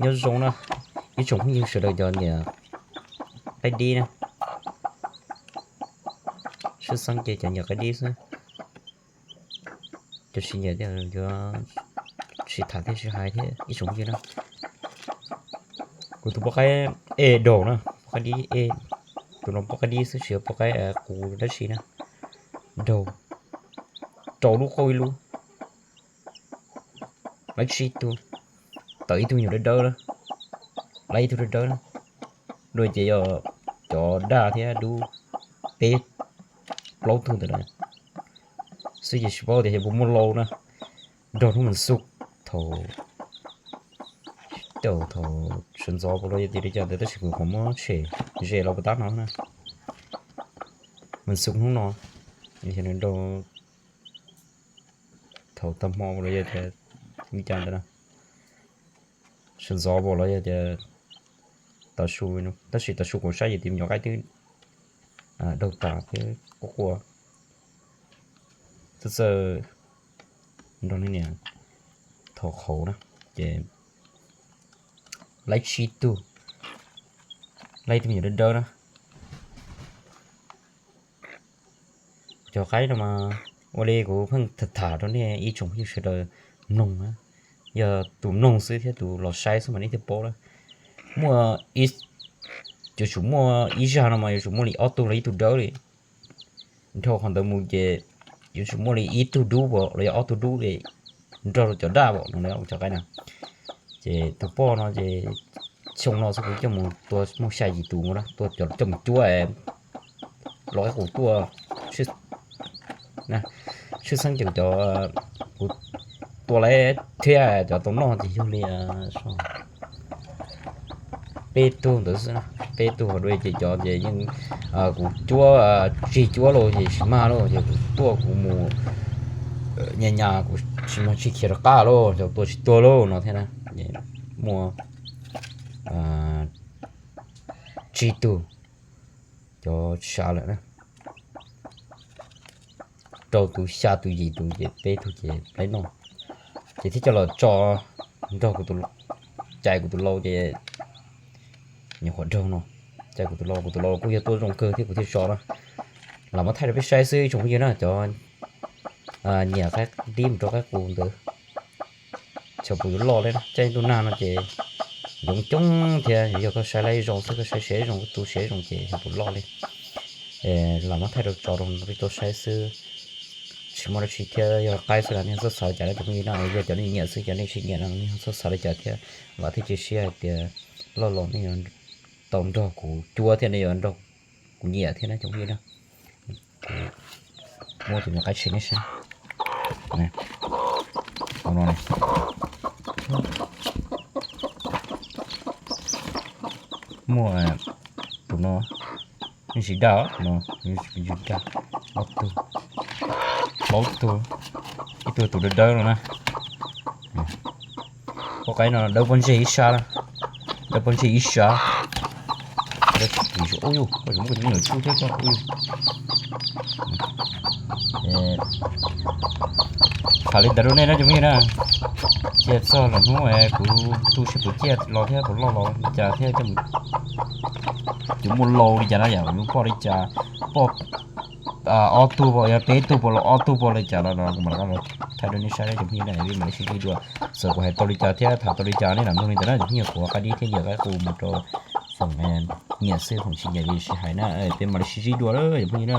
Nyob zoo na ib tsoom phooj ywg sawv daws cov niam qaib dib na, sib xeeb ces cov niam qaib dib xwb. Cov tsis nyiam thiab yuav tsis tham thiab tsis hais thiab ib tsoom phooj ywg na. Kuv tus poj qaib ej daus na, poj qaib dib ej, tus no poj qaib dib xwb tsis yog poj qaib qus dab tsi na. Daus, rau lub qauj ib lub, laib tsib tug, tawm ib tug me nyuam dawb dawb na, laib ib tug dawb dawb na. Dua ces yog cov daj thiab dub peb plaub tug ntawd na. Xwb ces tsis paub tias xyov puas muaj lau na. Nrog hnub mas xu thaum, thaum sawv ntxov puas los yog tias li cas ntawd tab sis kuv qhov muab tshem ze los puas tab no na. Mas xu hnub no, nrog thaum tag hmo los yog tias li cas ntawd na. Sawv ntxov puas los yog tias tav su, tab sis tav su kuv saib yus tus me nyuam qaib twb daug tas thiab quaj quaj txawj txawj nrog niam thaum qhauv na. Ces laib tsib tug, laib tus me nyuam dawb dawb na. Cov qaib no mas ua li kuv pheej tham tham rau nej ib tsoom phooj ywg sawv daws mloog na. Yog tus mloog xwb thiab tus los saib xwb mas nej thiaj paub na. Muaj, yuav tsum muaj ib zaj no mas yuav tsum muaj li ob tug los ib tug dawb li. Dhau qhov ntawd mus ces yuav tsum muaj li ib tug dub los yog ob tug dub li nrog rau cov daj pom no cov qaib na. Ces tus poj no ces xyoo no xwb kuv coj mus tua muaj xya yim tus na, tua coj mus cuab los qaib qus tuaj, tshwj xeeb ces cov kuv tua lawm thiab cov tau noj ces yog li peb tug ntawd xwb na. Peb tug ho dua ces cov ces yeej kuv cuab, tsis cuab los ces tsis mag lauj, ces kuv tuaj kuv mus nyas nyas kuv tsis mag tsis khiav rov qab lauj, cov tua tsis tuag lauj no thiab na. Muaj tsib tug cov tsis sawv lawm na. Rau tus xya tus yim tus ces peb tug ces laib noj. Ces thiaj coj los tso nrog kuv, cais kuv tus lau ces nyuam qhuav raug no, cais kuv tus lau, kuv tus lau kuj yog tuaj zoo kawg thiab kuv thiaj tso na. Los muab thaij rau peb saib xwb ib tsoom phooj ywg na, cov nyiam qaib dib mus rau qaib qus ntawd xyov puas yuav loj li na. Caij ntuj nag no ces yoov coob thiab, yog koj saib laib zoo xwb, koj saib siab zoo, koj tu siab zoo ces xyov puas loj li. Los muab thaij rau tso rau peb tau saib xwb. Tsis muaj dab tsi thiab, yog qaib xwb los nej txhob xav li cas na cov phooj ywg na, yog cov nej nyiam xwb, cov nej tsis nyiam no nej txhob xav li cas thiab. Vam thiab cia siab hais tias loj los nej yuav tau nrog kuv cuab thiab nej yuav nrog kuv nyiam thiab na cov phooj ywg na. Kuv muab tus me qaib tshem nej saib. Muaj tus no yeej tsis daj, no yeej tsis daj, ob tug, plaub tug, ib tug tus dawb dawb no na. Poj qaib no dawb pob ntseg ib sab na, dawb pob ntseg ib sab. Ub yus, koj muab kuv cov me nyuam tsuj thiab koj ub yus. Tham li ntawd rau nej na cov phooj ywg na. Cia txog lwm hnub kuv tu siab puas ciaj los thiab puas loj los li cas thiab coj mus, yuav muaj lau li cas na yom, yuav poj li cas, poj ob tug poj, yog peb tug poj los ob tug poj li cas los kuv mam rov qab los thaij rau nej saib cov phooj ywg na, peb mam li sib ntsib dua. Txawm kuv hais tau li cas thiab tham tau li cas nej lam mloog li ntawd na cov phooj ywg, kuv qaib dib thiab nyiam qaib qus mus rau feem nyiam xwb, feem tsis nyiam li tsis hais na, peb mam li sib ntsib dua cov phooj ywg na.